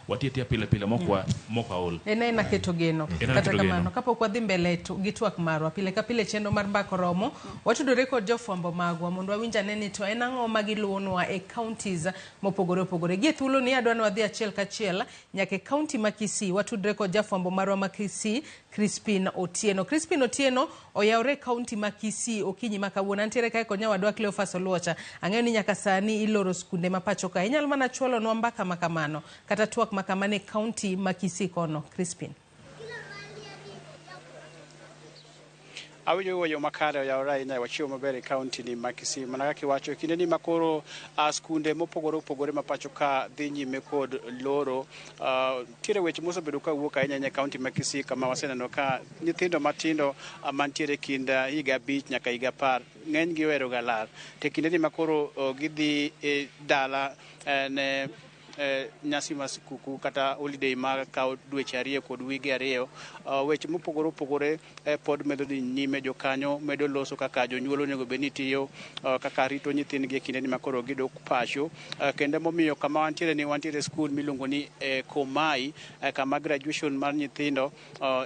Wati atia pile pile mokwa mok aol. En aena keto geno. En aena Kata keto geno. kamano, kapok wadhi mbele gi twak marwa, pile ka pile chenro mar Mbaka Oromo, watudore kod jofwambo magwa mondo wawinj ane ni to en ang'o ma giluwonwa e counties mopogore opogore. Gie thuolo ni adwa ni wadhi achiel kachiel nyaka e county ma Kisii, watudre kod jafwambo marwa ma Kisii, Crispin Otieno. Crispin Otieno oyawre e county ma Kisii okinyi ma kawuono. Antiere kae kod nyawadwa Cleophas Oluocha. Ang'eyo ni nyaka sani iloro skunde ma pacho ka. Inyalo mana chwalonwa mbaka ma kamano kata twak ma kamano e county ma Kisii kono. Crispin. Awinjo iwuoyo makare, oyawore ahinya, wachiwo maber e kaunti ni ma Kisii. Mana kaka iwacho, e kinde ni makoro skunde mopogore opogore ma pacho ka dhi nyime kod loro, nitiere weche mosebedo ka wuok ahinya ahinya e kaunti ma Kisii, kama waseneno ka nyithindo matindo mantiere kind higa 5 nyaka higa 10 ng'eny gi ohero ga lal. To e kinde ni makoro gidhi e dala ne nyasi mar sikuku kata holiday ma kawo dweche 2 kod wige 2, weche mopogore opogore pod medo dhi nyime. Jokanyo medo loso kaka jonyuol onego bed ni tiyo, kaka rito nyithindgi e kinde ni makoro gidok pacho. Kendo momiyo kama wantiere ni wantiere e skul miluongo ni Komai, kama graduation mar nyithindo,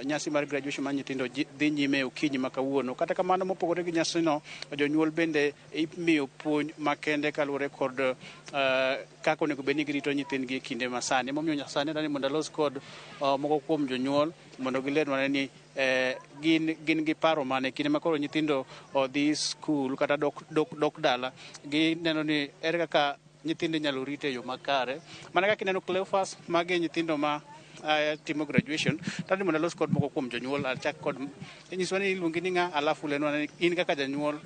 nyasi mar graduation mar nyithindo dhi nyime okinyi ma kawuono. Kata kamano, mopogore gi nyasino, jonyuol bende imiyo puonj makende kaluwore kod kaka onego bed ni girito nyithindgi e kinde masani. Emomiyo sani adwani mondo alos kod moko kuom jonyuol mondo gilernwa ni gin gi paro mane kinde ma koro nyithindo odhi skul kata dok dala, gineno ni ere kaka nyithindo inyalo rit e yo makare. Mana kaka ineno Cleophas, magi e nyithindo ma timo graduation. Tadhi mondo alos kod moko kuom jonyuol. Achak kod inyiswa ni iluongi ni ng'a, alafu lenwa ni in kaka janyuol,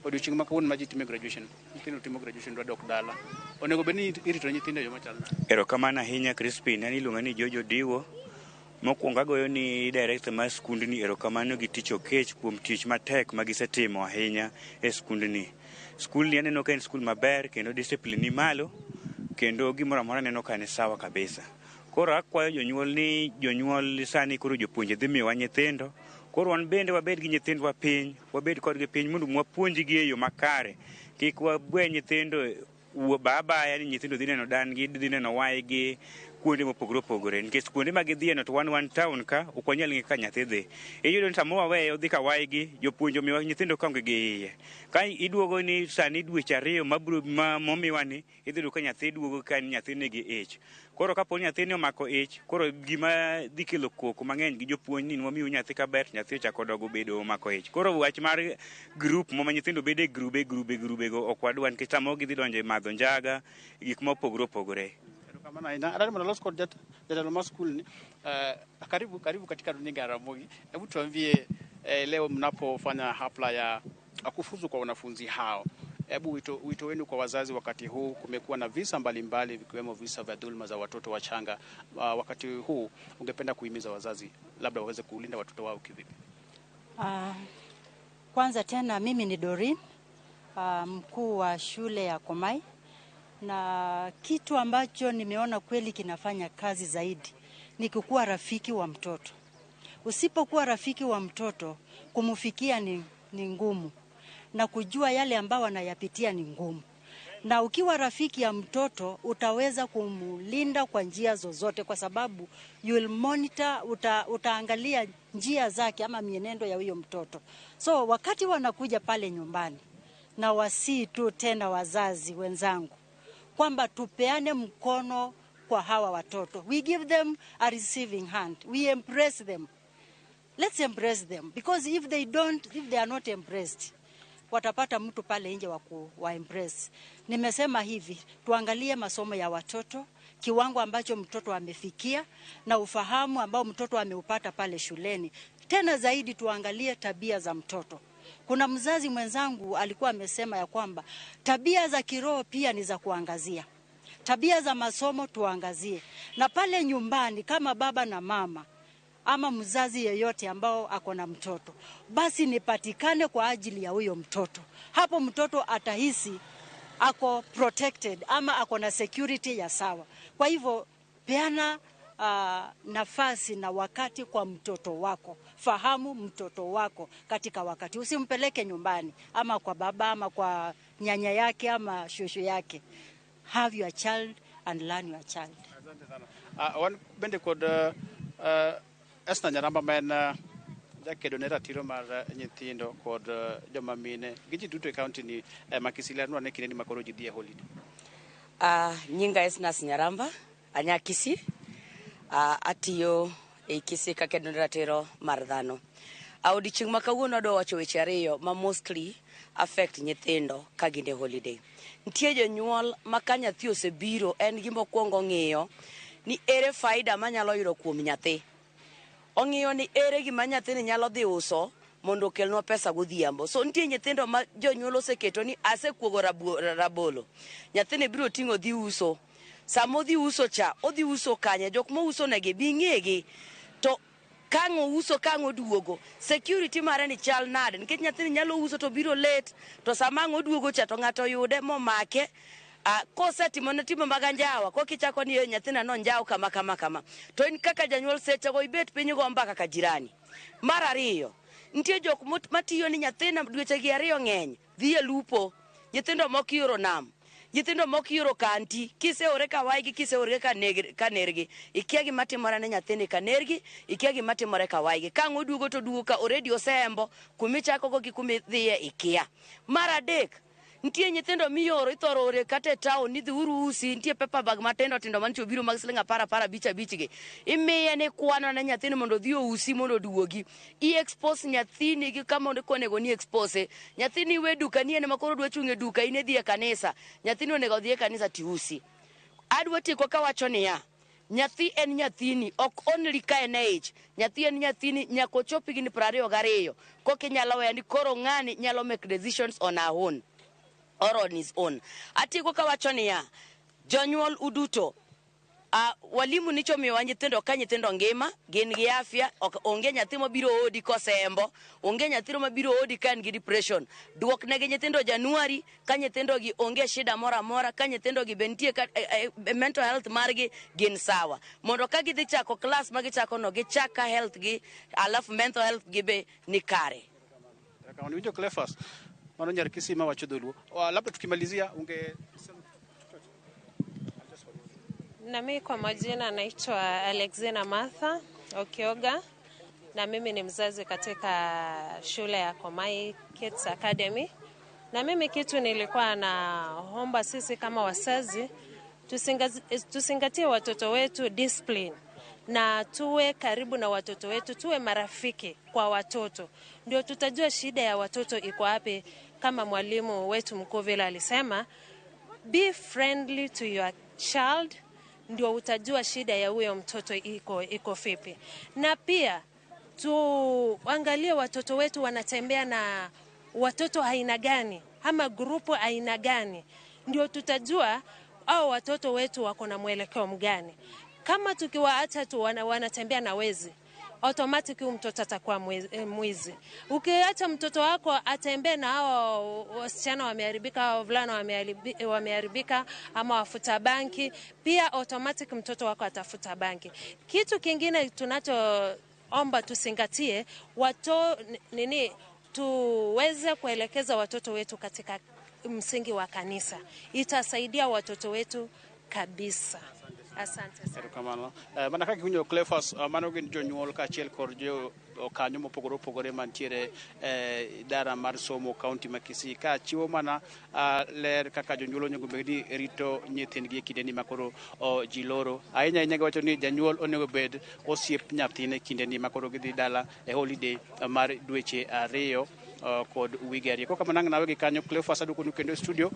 odiochieng' ma kawuono ma ji timo graduation, nyithindo timo graduation dwa dok dala, onego bed ni irito nyithindo e yo machal nade? Erokamano ahinya, Crispin. An iluonga ni Jojo Diwo. Mokwongo agoyo ni director mar skundni erokamano gi tich Okech kuom tich matek ma gisetimo ahinya e skundni. Skundni aneno ka en skul maber kendo discipline ni malo kendo gimoro amora aneno ka ni sawa kabisa. Koro akwayo jonyuol ni jonyuol sani koro jopuonje dhi miyowa nyithindo. Koro wan bende wabed gi nyithindwa piny, wabed kodgi piny mondo wapuonjgi e yo makare. Kik wabwe nyithindo ba abaya ni nyithindo dhi neno dan gi, dhi neno waygi kuonde mopogore opogore. Nikech kuonde ma gidhiye no to wan town ka, ok wanyal ng'e kaka nyathi dhi. Iyudo ni sama waweye odhi ka waygi, jopuonj omiwa nyithindo ka onge gi iye. Ka iduogo ni sani dweche 2 mabiro ma momiwa ni, idhi yudo ka nyathi duogo ka nyathi nigi ich. Koro kapo ni nyathini omako ich, koro gima dhi kelo koko mang'eny gi jopuonj ni wamiu nyathi kaber, to nyathi ochako dogo bedo omako ich. Koro wach mar group ma nyithindo bedo e grube grube grube go ok wadwa, nikech samoro gidhi donjo e madho njaga, gik mopogore opogore. Erokamano ahinya. Adwaro mondo alos kod jatelo mar skul ni. Karibu karibu katika runinga ya Ramogi. Hebu tuambie, leo mnapofanya hafla ya kufuzu kwa wanafunzi hao, hebu wito wenu kwa wazazi wakati huu kumekuwa na visa mbalimbali vikiwemo visa vya dhulma za watoto wachanga. Wakati huu ungependa kuhimiza wazazi labda waweze kulinda watoto wao kivipi? Kwanza tena mimi ni Doreen, mkuu wa shule ya Komai, na kitu ambacho nimeona kweli kinafanya kazi zaidi ni kukuwa rafiki wa mtoto. Usipokuwa rafiki wa mtoto, kumfikia ni ngumu, na kujua yale ambao anayapitia ni ngumu. Na ukiwa rafiki ya mtoto utaweza kumlinda kwa njia zozote, kwa sababu you will monitor, utaangalia njia zake ama mienendo ya huyo mtoto. So wakati wanakuja pale nyumbani, na wasii tu tena wazazi wenzangu kwamba tupeane mkono kwa hawa watoto. We give them a receiving hand. We embrace them. Let's embrace them, because if they don't, if they are not embraced, watapata mtu pale nje wa kuwa embrace. Nimesema hivi, tuangalie masomo ya watoto, kiwango ambacho mtoto amefikia na ufahamu ambao mtoto ameupata pale shuleni. Tena zaidi tuangalie tabia za mtoto. Kuna mzazi mwenzangu alikuwa amesema ya kwamba tabia za kiroho pia ni za kuangazia. Tabia za masomo tuangazie. Na pale nyumbani kama baba na mama ama mzazi yeyote ambao ako na mtoto, basi nipatikane kwa ajili ya huyo mtoto. Hapo mtoto atahisi ako protected ama ako na security ya sawa. Kwa hivyo peana nafasi na wakati kwa mtoto wako. Fahamu mtoto wako katika wakati. Usimpeleke nyumbani ama kwa baba ama kwa nyanya yake ama shosho yake. Have your child and learn your child. Asante sana. Wan bende kod Esna Nyaramba ma en jakedo ne ratiro mar nyithindo kod joma mine gi ji duto e kaunti ni ma Kisii. Lernwa ne kinde ni ma koro ji dhi e holiday. Nyinga Esnas Nyaramba, anya Kisii. Atiyo ei Kisii kakedo ne ratiro mar dhano. Odiochieng' ma kawuono adwa wacho weche ariyo ma mostly affect nyithindo ka gin e holiday. Nitie jonyuol ma ka nyathi osebiro en gima okwongo ng'iyo ni ere faida manyalo yudo kuom nyathi. Ong'iyo ni ere gima nyathini nyalo dhi uso mondo okelnwa pesa godhiambo. So nitie nyithindo ma jonyuol oseketo ni asekuogo rabolo. Nyathini biro ting'o dhi uso. Sama odhi uso cha, odhi uso kanye? Jok mouso negi bi ng'egi. To kang' ouso kang' oduogo, security mare ni chal nade? Nikech nyathini nyalo uso to biro late, to sama ang' oduogo cha to ng'ato oyude momake. Kosetimo ne timbe mag anjawa, kokichako ni nyathina nonjaw kama kama kama. To in kaka janyuol sechego ibet piny go mbaka ka jirani. Mar ariyo, nitie jok matiyo ni nyathina dweche gi ariyo ng'eny, dhi e lupo, nyithindo moko ioro nam, nyithindo moko ioro kanti, kiseore ka waygi, kiseore ka nergi, ikia gima timore ne nyathini ka nergi, ikia gima timore ka waygi. Ka ang' oduogo to oduogo ka already oseembo, kumichako go gi kumidhiye ikia. Mar adek, nitie nyithindo mioro ithoro ore kata e town ni dhiuru usi, nitie paper bag matindo tindo manyicho obiro mag siling 10 10 5 5 gi. Imiye ni kwano ne nyathini mondo odhi ousi mondo oduogi. I expose nyathini gi kama onego ni expose. Nyathini we duka ni en ema koro dwa chung' e duka, in idhi e kanisa. Nyathini onego odhi e kanisa tiusi. Adwa tieko kawacho niya, nyathi en nyathini, ok only ka en e ich. Nyathi en nyathini nyaka ochop higni 22. Koka inyalo weyo ni koro ng'ani nyalo make decisions on her own or on his own. Atieko kawacho niya, jonyuol uduto, walimu nicho miyowa nyithindo ka nyithindo ngima, gin gi afya, ok onge nyathi mabiro odi kosembo, onge nyathi mabiro odi ka en gi depression. Duok negi nyithindo Januari ka nyithindo gi onge shida moro amora, ka nyithindo gi be nitie ka mental health margi gin sawa. Mondo ka gidhi chako class ma gichako no, gichak ka health gi, alafu mental health gi be ni kare. Kama ni Cleophas, mano nyar Kisii ma wacho dholuo. Labda tukimalizia unge Na mimi kwa majina naitwa Alexina Martha Okioga, na mimi ni mzazi katika shule ya Komai Kids Academy. Na mimi kitu nilikuwa naomba sisi kama wazazi tusingatie watoto wetu discipline, na tuwe karibu na watoto wetu, tuwe marafiki kwa watoto, ndio tutajua shida ya watoto iko wapi. Kama mwalimu wetu mkuu vile alisema, be friendly to your child, ndio utajua shida ya huyo mtoto iko vipi. Na pia tuangalie watoto wetu wanatembea na watoto aina gani ama grupu aina gani, ndio tutajua au watoto wetu wako na mwelekeo mgani. Kama tukiwaacha tu wanatembea na wezi, automatic huyu mtoto atakuwa mwizi. Ukiacha mtoto wako atembee na hao wasichana wameharibika, hao wavulana wameharibika ama wafuta banki, pia automatic mtoto wako atafuta banki. Kitu kingine tunachoomba tusingatie, tuweze kuelekeza watoto wetu katika msingi wa kanisa. Itasaidia watoto wetu kabisa. Asante sana. Erokamano. Mana kaka iwinjo Cleophas, mano gin jonyuol kaachiel kod jo kanyo mopogore opogore mantiere idara mar somo kaunti ma Kisii, ka chiwo mana ler kaka jonyuol onego bed ni rito nyithindgi e kindeni ma koro ji loro. Ahinya ahinya giwacho ni janyuol onego bed osiep nyathine kindeni ma koro gidhi dala e holiday mar dweche 2 kod wige 2. Kok kamano ang' nawe gi kanyo Cleophas, aduokonu kendo e studio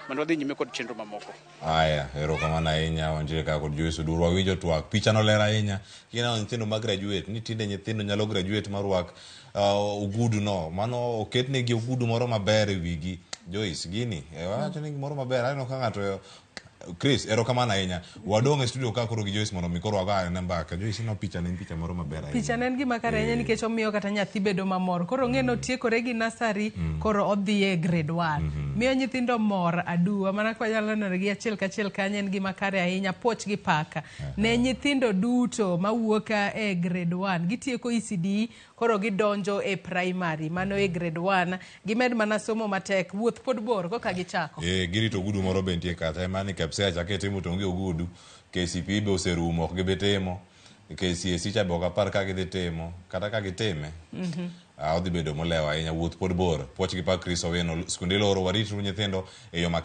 mondo wadhi nyime kod chenro mamoko. Aya, erokamano ahinya, wantiere ka kod Joyce Odur, wawinjo twak, picha no ler ahinya. Kineno nyithindo ma graduate, ni tinde nyithindo nyalo graduate marwak ogudu no, mano oketnegi ogudu moro maber e wigi. Joyce, gini, wacho ni gimoro maber, aneno ka ng'ato Chris, erokamano ahinya. Wadong' e studio ka koro gi Joyce mondo mi koro wago ane mbaka. Joyce, ino picha ne en picha moro maber ahinya. Picha ne en gima kare ahinya nikech omiyo kata nyathi bedo mamor. Koro ng'e notiekore gi nursery, koro odhi e grade 1. Miyo nyithindo mor aduwa. Mana kwa nyalo neno gi achiel kachiel kanyo en gima kare ahinya, puoch gi paka. Ne nyithindo duto mawuok e grade 1, gitieko ECD, koro gidonjo e primary, mano e grade 1. Gimed mana somo matek, wuoth pod bor koka gichako. Girito ogudu moro be nitie kata, ema ni KPSEA chake timo to onge ogudu. KCPE be oserumo ok gibi timo. KCSE cha be ok apar ka gidhi timo kata ka gitime odhi bedo molewo ahinya wuoth pod bor. Puoch gi pak Chris Owino skunde iloro warituru nyithindo e yo makare.